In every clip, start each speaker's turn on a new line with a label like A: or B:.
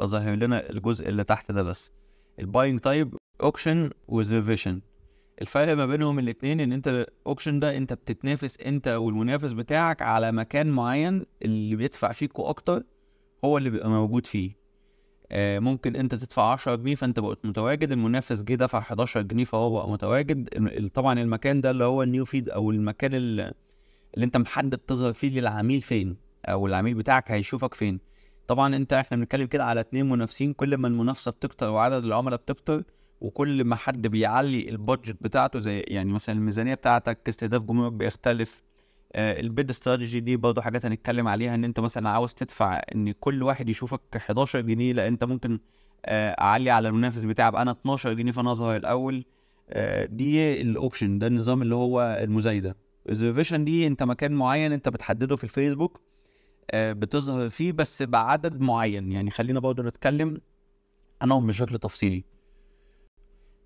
A: بيبقى ظاهر لنا الجزء اللي تحت ده بس. ال buying type auction و reservation، الفرق ما بينهم الاتنين ان انت auction ده انت بتتنافس انت والمنافس بتاعك على مكان معين، اللي بيدفع فيكو اكتر هو اللي بيبقى موجود فيه. ممكن انت تدفع 10 جنيه فانت بقيت متواجد، المنافس جه دفع 11 جنيه فهو بقى متواجد. طبعا المكان ده اللي هو ال new feed او المكان اللي انت محدد تظهر فيه للعميل فين، او العميل بتاعك هيشوفك فين. طبعا احنا بنتكلم كده على 2 منافسين، كل ما المنافسة بتكتر وعدد العملاء بتكتر، وكل ما حد بيعلي ال budget بتاعته، زي يعني مثلا الميزانية بتاعتك، استهداف جمهورك بيختلف. ال bid strategy دي برضه حاجات هنتكلم عليها، ان انت مثلا عاوز تدفع ان كل واحد يشوفك 11 جنيه، لا انت ممكن اعلي على المنافس بتاعي ابقى انا 12 جنيه فانا اظهر الاول. دي ال auction، ده النظام اللي هو المزايده. ال reservation دي انت مكان معين انت بتحدده في الفيسبوك، بتظهر فيه بس بعدد معين. يعني خلينا برضه نتكلم عنهم بشكل تفصيلي.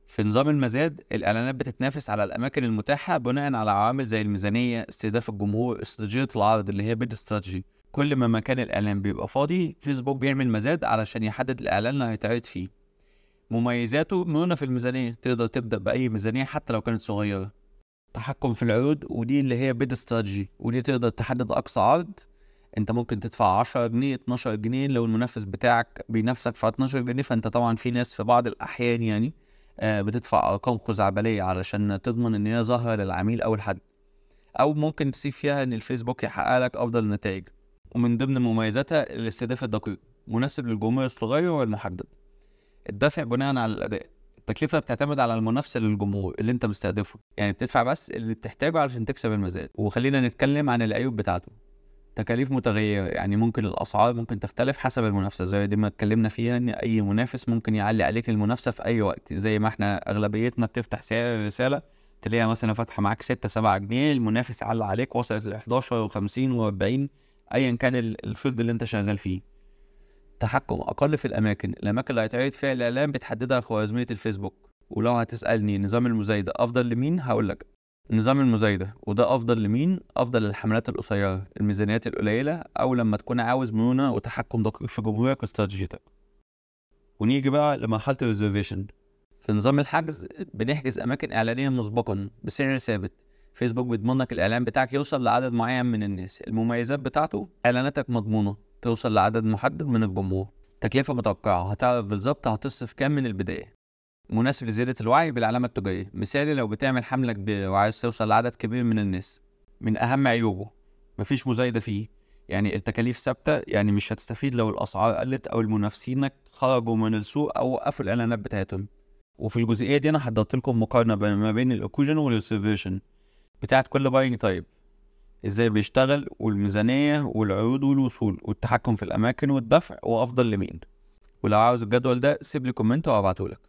A: في نظام المزاد الإعلانات بتتنافس على الأماكن المتاحة بناء على عوامل زي الميزانية، استهداف الجمهور، استراتيجية العرض اللي هي bid strategy. كل ما مكان الإعلان بيبقى فاضي فيسبوك بيعمل مزاد علشان يحدد الإعلان اللي هيتعرض فيه. مميزاته مرونة في الميزانية، تقدر تبدأ بأي ميزانية حتى لو كانت صغيرة. تحكم في العروض، ودي اللي هي bid strategy، ودي تقدر تحدد أقصى عرض. انت ممكن تدفع 10 جنيه 12 جنيه، لو المنافس بتاعك بينافسك في 12 جنيه فانت طبعا في ناس في بعض الأحيان يعني بتدفع ارقام خزعبليه علشان تضمن ان هي ظاهره للعميل اول حد، او ممكن تسيب فيها ان الفيسبوك يحقق لك افضل النتائج. ومن ضمن مميزاتها الاستهداف الدقيق، مناسب للجمهور الصغير والمحدد. الدفع بناء على الاداء، التكلفة بتعتمد على المنافسة للجمهور اللي انت مستهدفه، يعني بتدفع بس اللي بتحتاجه علشان تكسب المزاد. وخلينا نتكلم عن العيوب بتاعته. تكاليف متغيرة، يعني ممكن الأسعار ممكن تختلف حسب المنافسة، زي دي ما اتكلمنا فيها إن أي منافس ممكن يعلي عليك المنافسة في أي وقت، زي ما احنا أغلبيتنا بتفتح سعر الرسالة تلاقيها مثلا فاتحة معاك 6 7 جنيه، المنافس على عليك وصلت ل 11 و50 و40 أيا كان ال field اللي أنت شغال فيه. تحكم أقل في الأماكن، الأماكن اللي هيتعرض فيها الإعلان بتحددها خوارزمية الفيسبوك. ولو هتسألني نظام المزايدة أفضل لمين، هقولك نظام المزايدة وده أفضل لمين؟ أفضل للحملات القصيرة، الميزانيات القليلة، أو لما تكون عاوز مرونة وتحكم دقيق في جمهورك واستراتيجيتك. ونيجي بقى لمرحلة ال reservation. في نظام الحجز بنحجز أماكن إعلانية مسبقا بسعر ثابت. فيسبوك بيضمن لك الإعلان بتاعك يوصل لعدد معين من الناس. المميزات بتاعته إعلاناتك مضمونة، توصل لعدد محدد من الجمهور، تكلفة متوقعة، هتعرف بالظبط هتصرف كام من البداية. مناسب لزيادة الوعي بالعلامة التجارية، مثالي لو بتعمل حملة كبيرة وعايز توصل لعدد كبير من الناس. من أهم عيوبه مفيش مزايدة فيه، يعني التكاليف ثابتة، يعني مش هتستفيد لو الأسعار قلت أو المنافسينك خرجوا من السوق أو وقفوا الإعلانات بتاعتهم. وفي الجزئية دي أنا حضرت لكم مقارنة ما بين ال auction وال reservation بتاعت كل buying type، إزاي بيشتغل والميزانية والعروض والوصول والتحكم في الأماكن والدفع وأفضل لمين. ولو عاوز الجدول ده سيب لي comment وأبعتهولك.